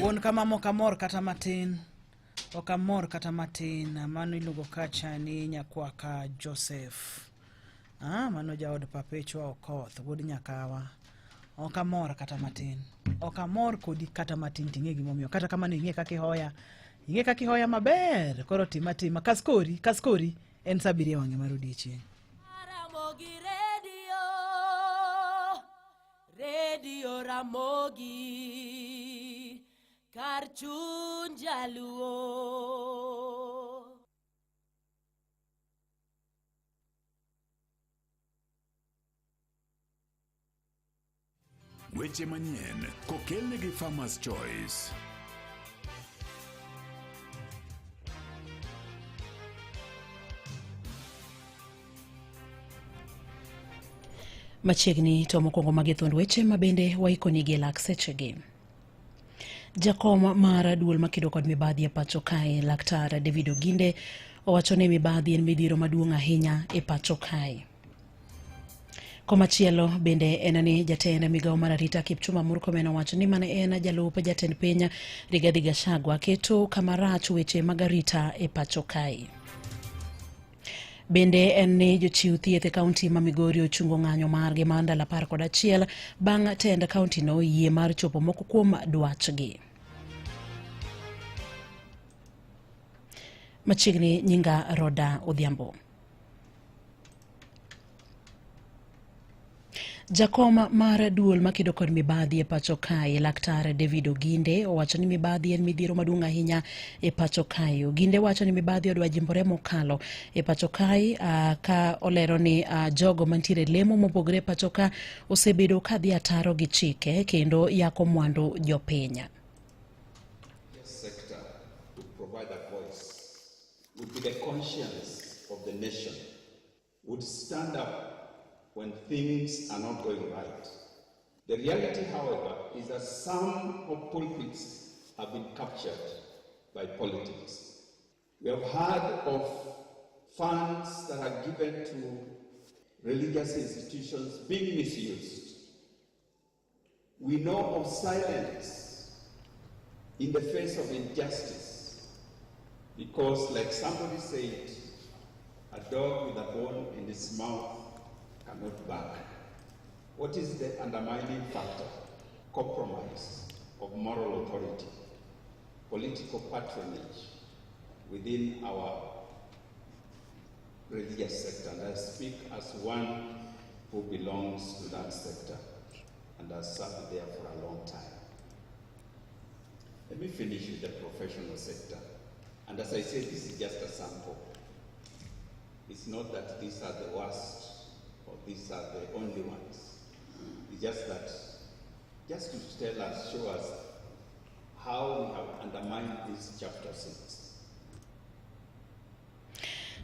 Wuon kama mok amor kata matin, ok amor kata matin. Mano iluongo kacha ni nyakwaka Joseph. Ah, mano jaod Papechwa Okoth, wuod Nyakawa. Ok amor kata matin. Ok amor kodi kata matin ting'e gimomiyo. Kata kamano ing'e kaka ihoya. Ing'e kaka ihoya maber. Koro tima tima. Kaskori, kaskori en saa abiriyo e wang'e mar odiechieng'. Ramogi Radio, Radio Ramogi, kar chuny jaluo. Weche manyien kokelne gi Farmers Choice. Machiegni to mokwongo magi thuond weche ma bende waikonigi e lak sechegi. Jakom mar duol makedo kod mibadhi e pacho kae Laktar David Oginde owacho ni mibadhi en midhiero maduong' ahinya e pacho kae. Komachielo bende en ni jatend migawo mar arita Kipchumba Murkomen owacho ni mane en jalup jatend piny Rigathi Gachagua keto kama rach weche mag arita e pacho kae. Bende en ni jochiw thieth e kaunti ma Migori ochungo ng'anyo margi mar ndalo 11 bang' tend kauntino yie mar chopo moko kuom dwachgi. Machiegni nyinga Roda Odhiambo. Jakom mar duol makedo kod mibadhi e pacho kae, Laktar David Oginde owacho ni mibadhi en midhiero maduong' ahinya e pacho kae. Oginde wacho ni mibadhi odwa jimbore mokalo e pacho kae uh, ka olero ni uh, jogo mantiere lemo mopogore e pacho ka osebedo ka dhi ataro gi chike kendo yako mwandu jopiny. Sector would provide a voice, would be the conscience of the nation. Would stand up when things are not going right. The reality, however, is that some of pulpits have been captured by politics. We have heard of funds that are given to religious institutions being misused. We know of silence in the face of injustice because, like somebody said, a dog with a bone in its mouth cannot bark. What is the undermining factor? Compromise of moral authority, political patronage within our religious sector. And I speak as one who belongs to that sector and has served there for a long time. Let me finish with the professional sector. And as I said, this is just a sample. It's not that these are the worst or these are the only ones. It's just that, just to tell us, show us how we have undermined this chapter 6.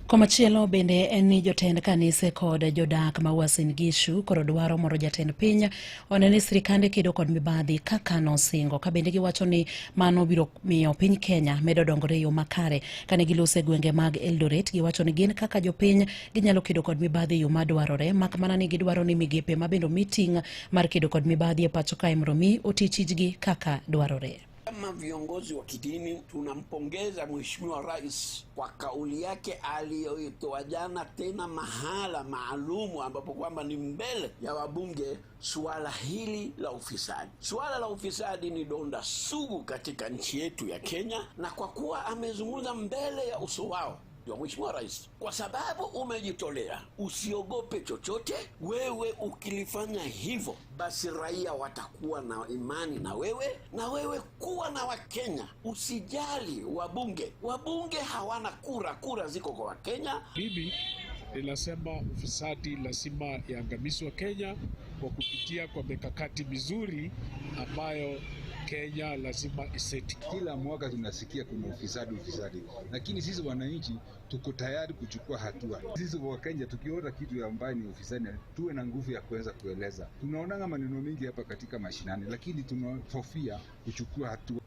Komachielo bende en ni jotend kanise kod jodak ma Uasin Gishu koro dwaro mondo jatend piny one ni sirikande kedo kod mibadhi kaka nosingo. Ka bende giwacho ni mano biro miyo piny Kenya medo dongore e yo makare. Kane giloso e gwenge mag Eldoret, giwacho ni gin kaka jopiny ginyalo kedo kod mibadhi e yo madwarore, mak mana ni gidwaro ni migepe ma bende omi ting' mar kedo kod mibadhi e pacho kae mondo mi oti tijgi kaka dwarore. Kama viongozi wa kidini tunampongeza Mheshimiwa Rais kwa kauli yake aliyoitoa jana, tena mahala maalumu ambapo kwamba ni mbele ya wabunge, suala hili la ufisadi. Suala la ufisadi ni donda sugu katika nchi yetu ya Kenya, na kwa kuwa amezungumza mbele ya uso wao wa Mheshimiwa Rais, kwa sababu umejitolea, usiogope chochote. Wewe ukilifanya hivyo, basi raia watakuwa na imani na wewe, na wewe kuwa na Wakenya. Usijali wabunge, wabunge hawana kura, kura ziko kwa Wakenya. Bibi Linasema ufisadi lazima iangamizwe Kenya kwa kupitia kwa mikakati mizuri ambayo Kenya lazima iseti. Kila mwaka tunasikia kuna ufisadi ufisadi, lakini sisi wananchi tuko tayari kuchukua hatua. Sisi Wakenya tukiona kitu ambayo ni ufisadi, tuwe na nguvu ya kuweza kueleza. Tunaonanga maneno mengi hapa katika mashinani, lakini tunahofia kuchukua hatua.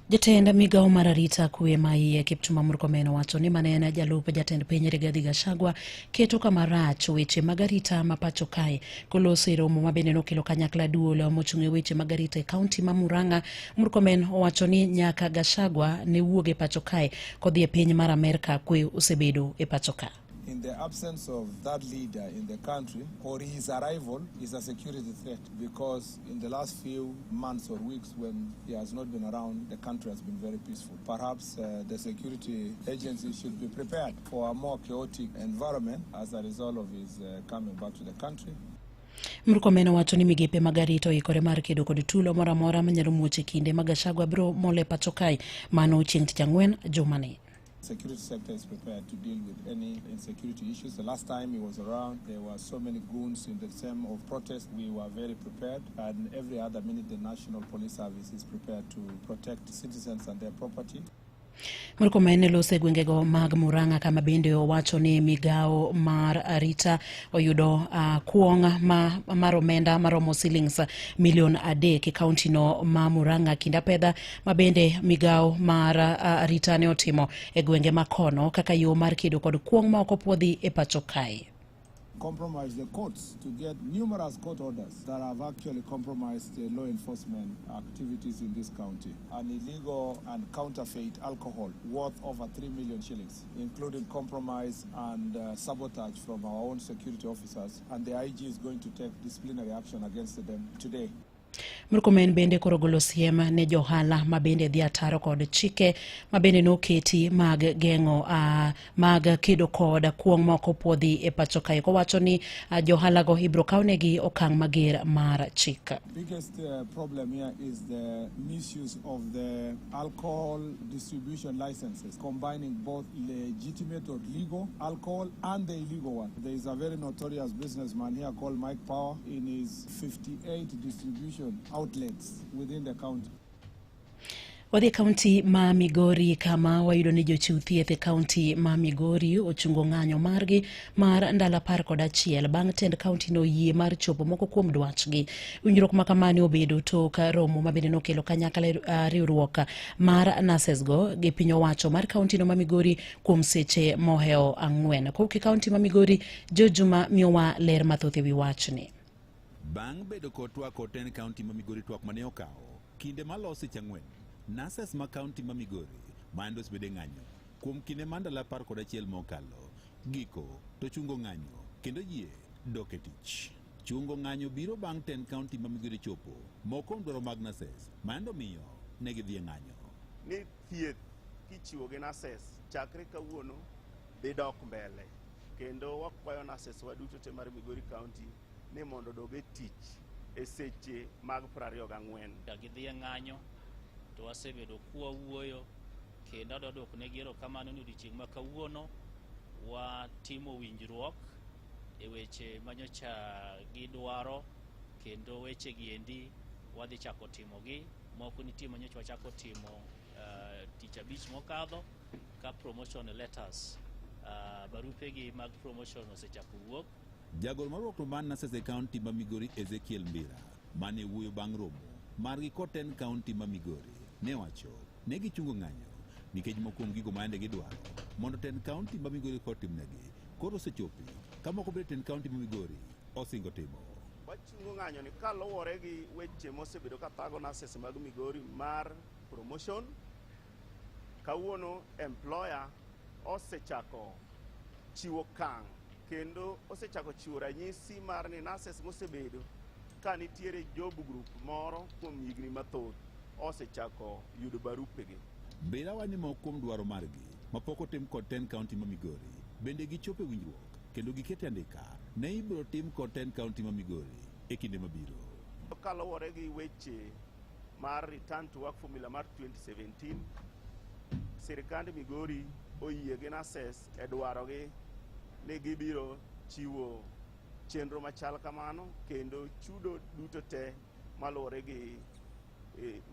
Jatend migawo mar arita kwe ma iye Kipchumba Murkomen owacho ni mane en jalup jatend piny Rigathi Gachagua keto kama rach weche mag arita ma pacho kae koloso e romo ma bende nokelo kanyakla duol mochung' e weche mag arita e kaunti ma Murang'a. Murkomen owacho ni nyaka Gachagua ne wuog e pacho kae kodhi e piny mar Amerka kwe osebedo e pacho ka. In the absence of that leader in the country or his arrival is a security threat, because in the last few months or weeks when he has not been around, the country has been very peaceful. Perhaps the security agency should be prepared for a more chaotic environment as a result of his coming back to the country. Murkomen owacho ni migepe mag arita oikore mar kedo kod tulo moro amora manyalo muoch e kinde ma Gachagua biro molo e pacho kae mano chieng' tich ang'wen jumani. Security sector is prepared to deal with any insecurity issues. The last time he was around, there were so many goons in the same of protest. We were very prepared, and every other minute the National Police Service is prepared to protect citizens and their property. Murkomen ne loso e gwengego mag Murang'a kama bende owacho ni migawo mar arita oyudo kuong' ma mar omenda maromo silings milion 3 e kaunti no ma Murang'a kind apedha ma bende migawo mar arita ne otimo e gwenge ma kono kaka yo mar kedo kod kuong' ma ok opuodhi e pacho kae. Compromise the courts to get numerous court orders that have actually compromised the law enforcement activities in this county. An illegal and counterfeit alcohol worth over 3 million shillings, including compromise and sabotage from our own security officers, and the IG is going to take disciplinary action against them today. Murkomen bende koro golo siem ne johala ma bende dhi ataro kod chike ma bende noketi mag geng'o mag kedo kod kuong' ma ok opuodhi e pacho kae kowacho ni johalago ibiro kawnegi okang' mager mar chik. Biggest problem here is the misuse of the alcohol distribution licenses, combining both legitimate or legal alcohol and the illegal one. There is a very notorious businessman here called Mike Power in his 58 distribution outlets within the county. Wadhi e kaunti ma Migori kama wayudo ni jochiw thieth e kaunti ma Migori ochungo ng'anyo margi mar ndalo 11 bang' tend kaunti no yie mar chopo moko kuom dwachgi. Winjruok ma kamani obedo tok romo ma bende nokelo kanyakla riwruok mar nurses go gi piny owacho mar kaunti no ma Migori kuom seche mohewo 4. Kowuok e kaunti ma Migori, Joe Juma miyowa ler mathoth e wi wachni. Bang' bedo kod twak kod tend kaunti ma Migori, twak mane okawo kinde maloyo seche 4, nurses ma kaunti ma Migori mane osebedo e ng'anyo kuom kinde mar ndalo 11 mokalo giko to chungo ng'anyo kendo yie dok e tich. Chungo ng'anyo biro bang' tend kaunti ma Migori chopo moko kuom dwaro mag nurses mane omiyo ne gidhi e ng'anyo. Ni thieth kichiwo gi nurses chakre kawuono dhi dok mbele, kendo wakwayo nurses waduto te mar Migori County ni mondo odog e tich e seche mag 24. Gidhi e ng'anyo to wasebedo kwawuoyo kendo adwa duoko negi erokamano ni odiochieng' ma kawuono watimo winjruok e weche manyocha gidwaro, kendo weche gi endi wadhi chako timogi. Moko nitie manyocha wachako timo tich abich mokadho ka promotion letters, barupegi mag promotion osechako wuok. Jagoro mar riwruok mar nurses e kaunti ma Migori Ezekiel Mbira mane wuoyo bang' romo margi kod tend kaunti ma Migori ne wacho ne gichungo ng'anyo nikech moko kuom gigo ma yande gidwaro mondo tend kaunti ma Migori kod timnegi koro osechopi ka moko bende tend kaunti ma Migori osingo timo. Wachungo ng'anyo ni kaluwore gi weche mosebedo ka thago nurses mag Migori mar promotion. Kawuono employer osechako chiwo okang' kendo osechako chiwo ranyisi mar ni nurses mosebedo ka nitiere job group moro kuom higni mathoth osechako yudo barupegi. Mbira wacho ni moko kuom dwaro margi mapok otim kod tend kaunti ma Migori bende gichopo e winjruok kendo giketo e andika ne ibiro tim kod tend kaunti ma Migori e kinde mabiro. Kaluwore gi weche mar return to work formula mar 2017, sirikand Migori oyie gi nurses e dwarogi ni gibiro chiwo chenro machal kamano kendo chudo duto te maluwore gi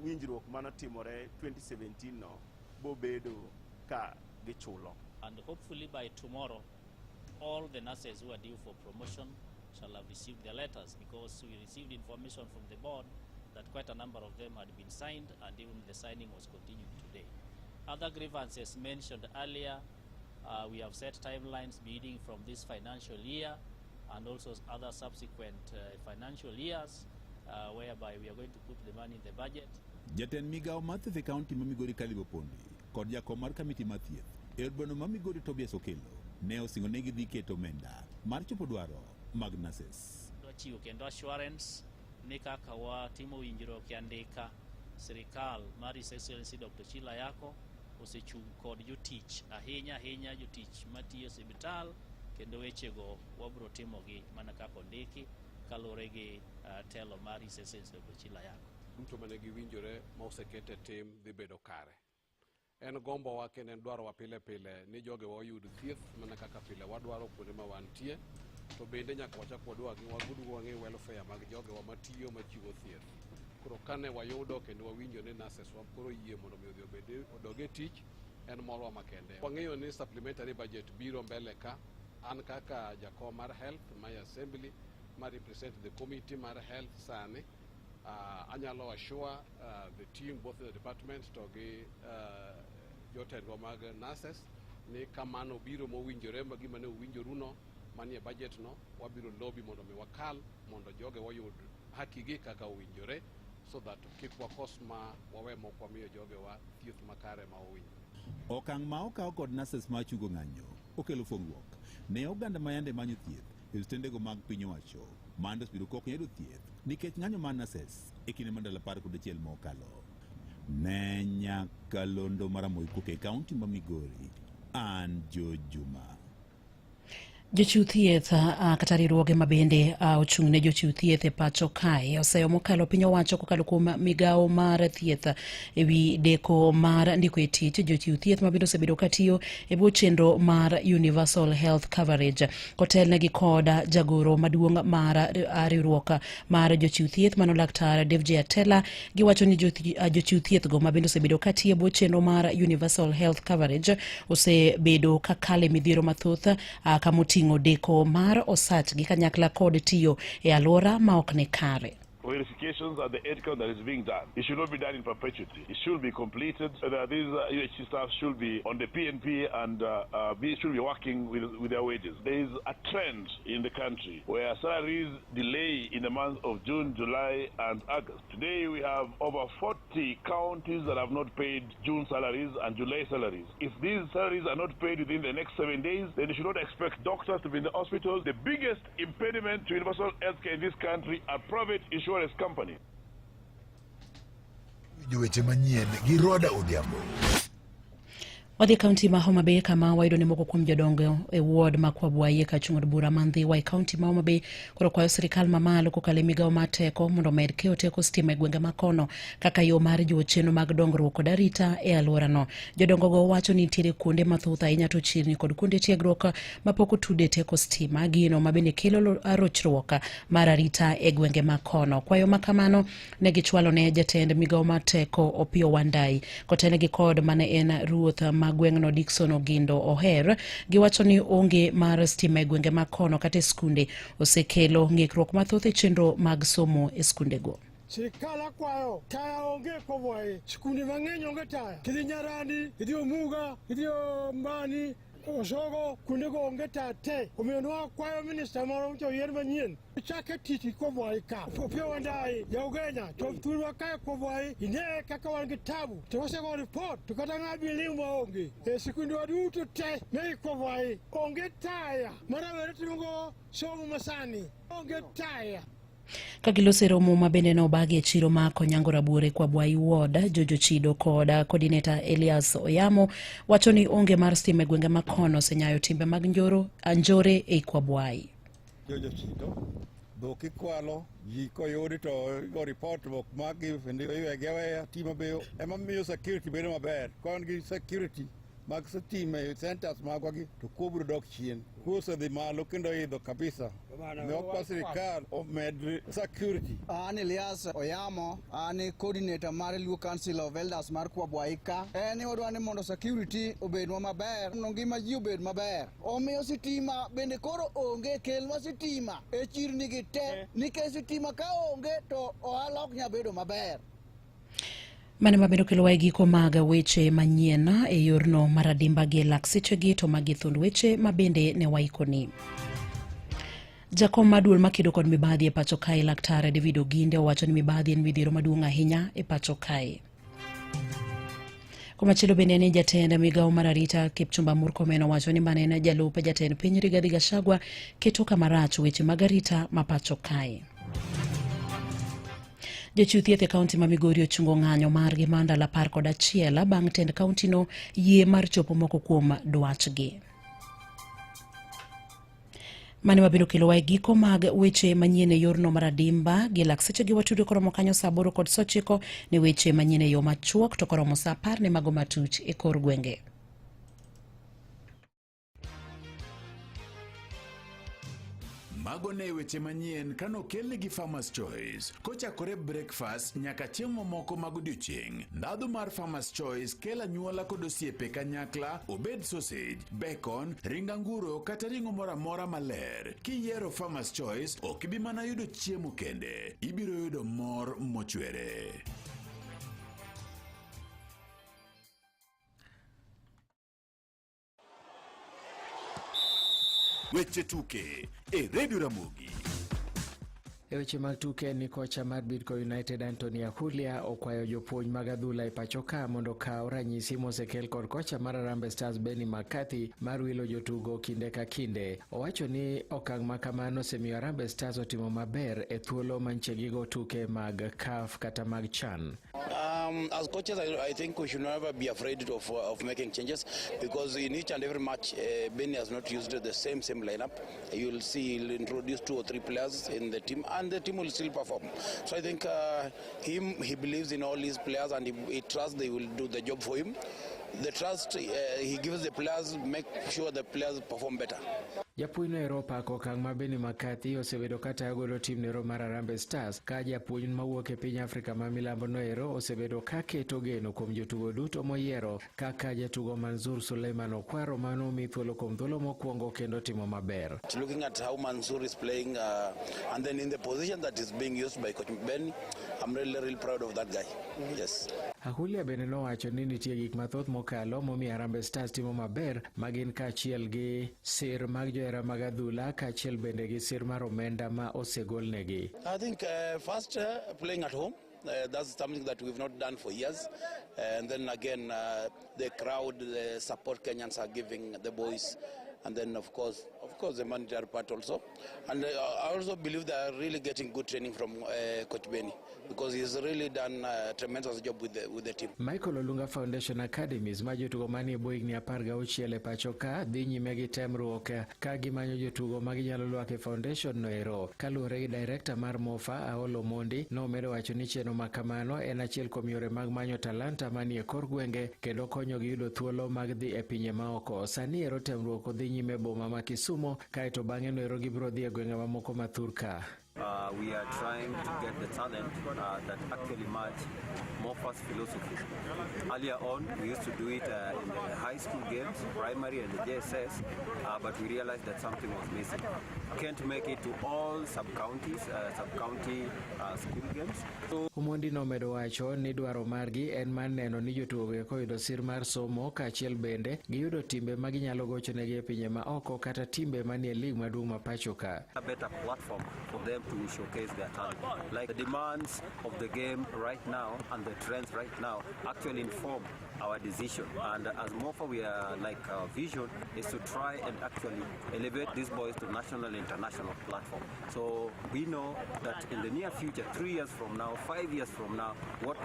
winjruok manotimore 2017 no bobedo ka gichulo. And hopefully by tomorrow, all the nurses who are due for promotion shall have received their letters, because we received information from the board that quite a number of them had been signed, and even the signing was continuing today. Other grievances mentioned earlier, we have set timelines beginning from this financial year and also other subsequent financial years, whereby we are going to put the money in the budget. Jatend migawo mar thieth e kaunti ma Migori Caleb Opondi kod jakom mar kamiti mar thieth e od bura ma Migori Tobias Okello ne osingo ni gidhi keto omenda mar chopo dwaro mag nurses. Wachiwo kendo assurance ni kaka watimo winjruok e andika, sirikal mar His Excellency Dr. Sheila Ayako osechung' kod jotich ahinya ahinya, jotich matiyo e osiptal, kendo wechego wabiro timogi mana kaka ondiki kaluwore gi telo mar His Excellency Dr. Sheila Ayako. Duto mane giwinjore ma oseket e tim dhi bedo kare. En gombowa kendo en dwarowa pile pile ni jogewa oyud thieth mana kaka pile wadwaro kuonde ma wantie, to bende nyaka wachak wadwagi waduog wang'i welfare mag jogewa matiyo machiwo thieth. Koro kane wayudo kendo wawinjo ni nurses wa koro yie mondo mi odhi obed odog e tich, en morwa makende. Wang'eyo ni supplementary budget biro mbele ka, an kaka jakom mar health my assembly ma represent the committee mar health sani, anyalo assure the team both in the department to gi jotendwa mag nurses ni kamano biro mowinjore ma gima ne uwinjoruno manie budget no, wabiro lobby mondo mi wakal mondo joge oyud haki gi kaka owinjore, so that kik wakos ma wawe mok wamiyo jogewa thieth makare ma owinjore. Okang' ma okaw kod nurses ma chungo ng'anyo okelo fong'ruok ne oganda ma yande manyo thieth e osiptendego mag piny owacho mando osebedo ka ok yudo thieth nikech ng'anyo mar nurses e kinde mar ndalo 11 mokalo. Ne nyakalondo mar Ramogi kowuok e kaunti ma Migori, an Joe Juma. Jochiw thieth kata riwruoge ma bende ochung' ne jochiw thieth e pacho kae oseyo mokalo piny owacho kokalo kuom migawo mar thieth e wi deko mar ndiko e tich jochiw thieth ma bende osebedo katiyo e bwo chenro mar Universal Health Coverage kotelnegi kod jagoro maduong' mar riwruok mar jochiw thieth mano Laktar Devji Atela. Giwacho ni jochiw thieth go ma bende osebedo katiyo e bwo chenro mar Universal Health Coverage osebedo kakale midhiero mathoth kamoting'o deko mar osachgi kanyakla kod tiyo e alwora ma ok ni kare. Verifications and the headcount that is being done. It should not be done in perpetuity. It should be completed. These UHC staff should be on the PNP and should be working with their wages. There is a trend in the country where salaries delay in the months of June, July, and August. Today we have over 40 counties that have not paid June salaries and July salaries. If these salaries are not paid within the next 7 days, then you should not expect doctors to be in the hospitals. The biggest impediment to universal health care in this country are private insurance companies. Weche manyien gi Roda Odhiambo. Wadhi kaunti ma Homa Bay kama wayudo ni moko kuom jodongo e ward ma Kwabwaye kachung' od bura ma Ndhiwa e kaunti ma Homa Bay koro kwayo sirikal mamalo kokalo e migawo mar teko mondo omed keyo teko stima e gwenge ma kono kaka yo mar jiwo chenro mag dongruok kod arita e alworano. Jodongo go wacho ni nitiere kuonde mathoth ahinya to chirni kod kuonde tiegruok mapok otude teko stima, gino ma bende kelo rochruok mar arita e gwenge ma kono. Kwayo ma kamano ne gichwalo ne jatend migawo mar teko Opiyo Wandayi kotelnegi kod mane en ruoth ma gweng'no Dickson Ogindo Oher. Giwacho ni onge mar stima e gwenge ma kono kata e skunde osekelo ng'ikruok mathoth e chenro mag somo e skundego. Sirikal akwayo taya onge Kwabwaye, skunde mang'eny onge taya. Kidhi Nyarandi, idhi Omuga, idhi Mbani, Osogo, kuondego onge taya te. Omiyo nwakwayo minista moro mondo oyier manyien chake tich Kwabwaye ka. Opiyo Wandayi, ja Ugenya, chop thurwa kae Kwabwaye, ine kaka wan gi tabu. To wasego report, to kata ng'a bi limo onge. E sikundewa duto te me Kwabwaye onge taya ma rawere timogo somo masani, onge taya. Ka giloso e romo ma bende nobagi e chiro ma Konyango Rabuore Kwabwayi Ward, Jojo Chido kod coordinator Elias Oyamo wacho ni onge mar stima e gwenge ma kono osenyayo timbe mag njore ei Kwabwayi. Jojo Chido, dhok ikwalo, ji koyudi to igo report ok magi kendo iwegi aweya. Tima be ema miyo security bedo maber. Ka wan gi security, mag sitima e centers magwa gi to kuo biro dok chien. Kuo osedhi malo kendo idho kabisa. Ne wakwa sirikal omed security. An Elias Oyamo, an coordinator mar Luo Council of Elders mar Kwabwayi ka. En ni wadwa ni mondo security obednwa maber, mondo ngima ji obed maber. Omiyo sitima bende koro onge, kelnwa sitima e chirni gi te, nikech sitima ka onge to ohala ok nyal bedo maber. Mano ema bende okelowa e giko mag weche manyien e yorno mar adimba gi e lak sechegi to magi thund weche ma bende ne waikoni. Jakom mar duol makedo kod mibadhi e pacho kae Laktar David Oginde owacho ni mibadhi en midhiero maduong' ahinya e pacho kae. Komachielo bende ni jatend migawo mar arita Kipchumba Murkomen owacho ni mane en jalup jatend piny Rigathi Gachagua keto kama rach weche mag arita ma pacho kae. Jochiw thieth e kaunti ma Migori ochungo ng'anyo margi mar ndalo 11 bang' tend kauntino yie mar chopo moko kuom dwachgi. Mane wabiro kelowa e giko mag weche manyien e yorno mar adimba gi lak seche gi watudo koromo kanyo saa 8 kod saa 9 ne weche manyien e yo machuok to koromo saa 10 ne mago matuch e kor gwenge. Mago ne weche manyien kanokelni gi Farmers Choice. Kochakore breakfast nyaka chiemo moko mag odiochieng', ndhadhu mar Farmers Choice kelo anyuola kod osiepe kanyakla, obed sausage, bacon, ring anguro kata ring'o moro amora maler. Kiyiero Farmers Choice, ok ibi mana yudo chiemo kende, ibiro yudo mor mochwere. Weche tuke e Radio Ramogi. E weche mag tuke ni kocha mar Bidco United Anthony Akulia okwayo jopuonj mag adhula e pacho ka mondo okaw ranyisi mosekel kod kocha mar Harambee Stars Benni McCarthy mar wilo jotugo kinde ka kinde. Owacho ni okang' ma kamano osemiyo Harambee Stars otimo maber e thuolo manche gigo tuke mag CAF kata mag CHAN. As coaches, I think we should never be afraid of making changes, because in each and every match, Benni has not used the same lineup. You will see he'll introduce 2 or 3 players in the team, and the team will still perform. So I think he believes in all his players, and he trusts they will do the job for him. The trust he gives the players make sure the players perform better. Japuonj no ero opako okang' ma Benni McCarthy osebedo ka tayo godo tim nero mar Harambee Stars ka japuonj mawuok e piny Afrika ma milambo no ero osebedo ka keto geno kuom jotugo duto moyiero kaka jatugo Mansour Suleiman Okwaro mano omi thuolo kuom thuolo mokwongo kendo timo maber. Looking at how Mansour is playing, and then in the position that is being used by Coach Benni, I'm really, really proud of that guy. Yes. Ahulia bende nowacho ni nitie gik mathoth mokalo momiyo Harambee Stars timo maber ma gin kaachiel gi sir mag johera mag adhula kaachiel bende gi sir mar omenda ma osegolnegi. I think first playing at home, that's something that we've not done for years. And then again, the crowd, the support Kenyans are giving the boys. And then of course the monetary part also. And I also believe they are really getting good training from Coach Benni, because he's really done a tremendous job with the team. Michael Olunga Foundation Academies ma jotugo manie bwo higni 16 e pacho ka dhi nyime gi temruok ka gimanyo jotugo ma ginyalo rwako e foundation no ero. Kaluwore gi director mar Mofa Aolo Mondi, nomedo wacho ni chenro ma kamano en achiel kuom yore mag manyo talanta manie kor gwenge kendo konyogi yudo thuolo mag dhi e pinje maoko. Sani ero temruok dhi nyime boma ma Kisumo, kaeto bang'e no ero gibiro dhi e gwenge mamoko ma thurka. We are trying to get the talent that actually match Mofa's philosophy. Earlier on, we used to do it in the high school games, primary and the JSS, but we realized that something was missing. Can't make it to all sub-county school games. So Omondi nomedo wacho ni dwaro margi en mar neno ni jotugo eko oyudo sir mar somo kaachiel bende giyudo timbe ma ginyalo gochonegi e pinje ma oko kata timbe manie lig maduong' ma pacho ka. A better platform for them to showcase their talent. Like the demands of the game right now and the trends right now actually inform our decision. And as Mofa, we are like our vision is to try and actually elevate these boys to national and international platform. So we know that in the near future, 3 years from now, 5 years from now, what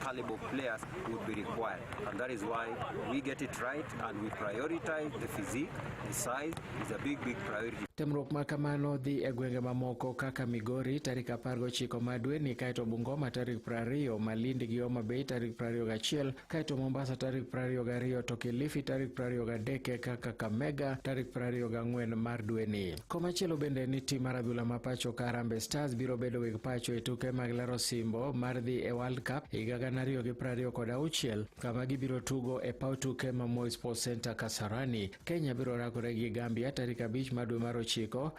caliber players would be required. And that is why we get it right and we prioritize the physique, the size is a big, big priority. Temruok ma kamano dhi e gwenge mamoko kaka Migori tarik 19 mar dweni, kaeto Bungoma tarik 20, Malindi gi Homa Bay tarik 21, kaeto Mombasa tarik 22 to Kilifi tarik 23 eka Kakamega tarik 24 mar dweni. Komachielo bende ni tim mar adhula ma pacho ka Harambee Stars biro bedo weg pacho e tuke mag laro simbo mar dhi e World Cup higa 2026 kama gibiro tugo e paw tuke ma Moi Sports Center Kasarani. Kenya biro rakore gi Gambia tarik 5 mar dwe mar 9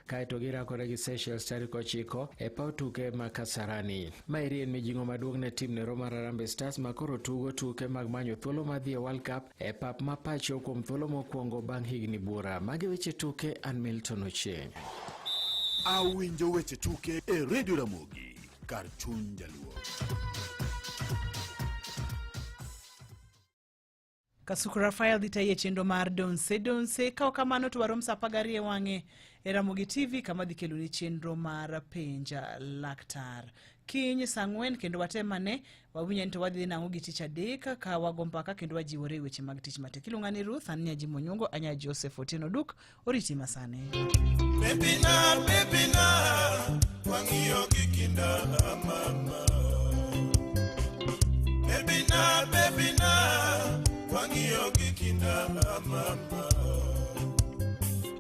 kaeto girakore gi Seychelles tarik 9 e paw tuke ma Kasarani. Maeri en mijing'o maduong' ne tim nero mar Harambee Stars ma koro tugo tuke mag manyo thuolo mar dhi e World Cup e pap ma pacho kuom thuolo mokwongo bang' higni buora. Magi weche tuke, an Milton Ochieng'. Awinjo weche tuke e Radio Ramogi kar chuny jaluo. Kasuku Rafael dhi tayi e chenro mar Donse Donse. Ka ok kamano to warom sa 12 e wang'e e Ramogi TV kama dhi keloni chenro mar penja laktar. Kiny sa 4 kendo watem ane wawinj ni to wadhi nang'o gi tich adek ka wago mbaka kendo wajiwore e weche mag tich matek. Iluonga ni Ruth, an Nyaji Monyungo, anya Joseph Otieno Duk, oriti masani. Baby na, baby na, wang'iyo gi kinda mama. Baby na, baby na, wang'iyo gi kinda mama.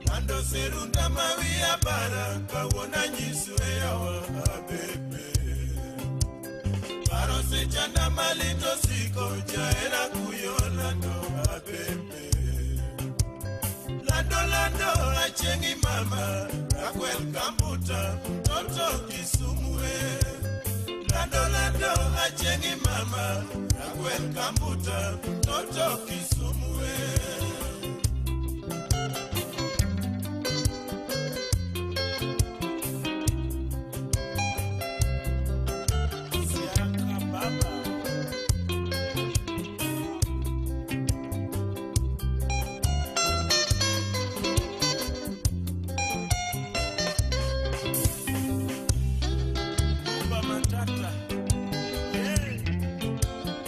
Lando serunda mawiya bara, kawuono anyiso e yawa bebe. Paro sechanda malito siko, jahera kuyo lando abebe. Lando lando achengi mama, Raquel Kambuta, mtoto Kisumu e. Lando lando achengi mama, Raquel Kambuta, mtoto Kisumu e. Siaka baba. Kumba Matata. Yeah.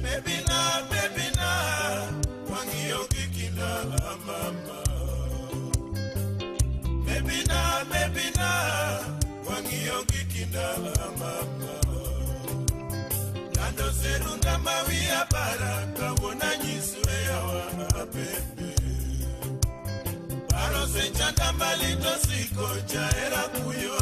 Baby na, baby na, wang'iyo gi kinda mama. Baby na, baby na, wang'iyo gi kinda mama. Lando serunda mawiya bara, kawuono anyiso e yawa bebe. Paro sechanda malito siko, jahera kuyo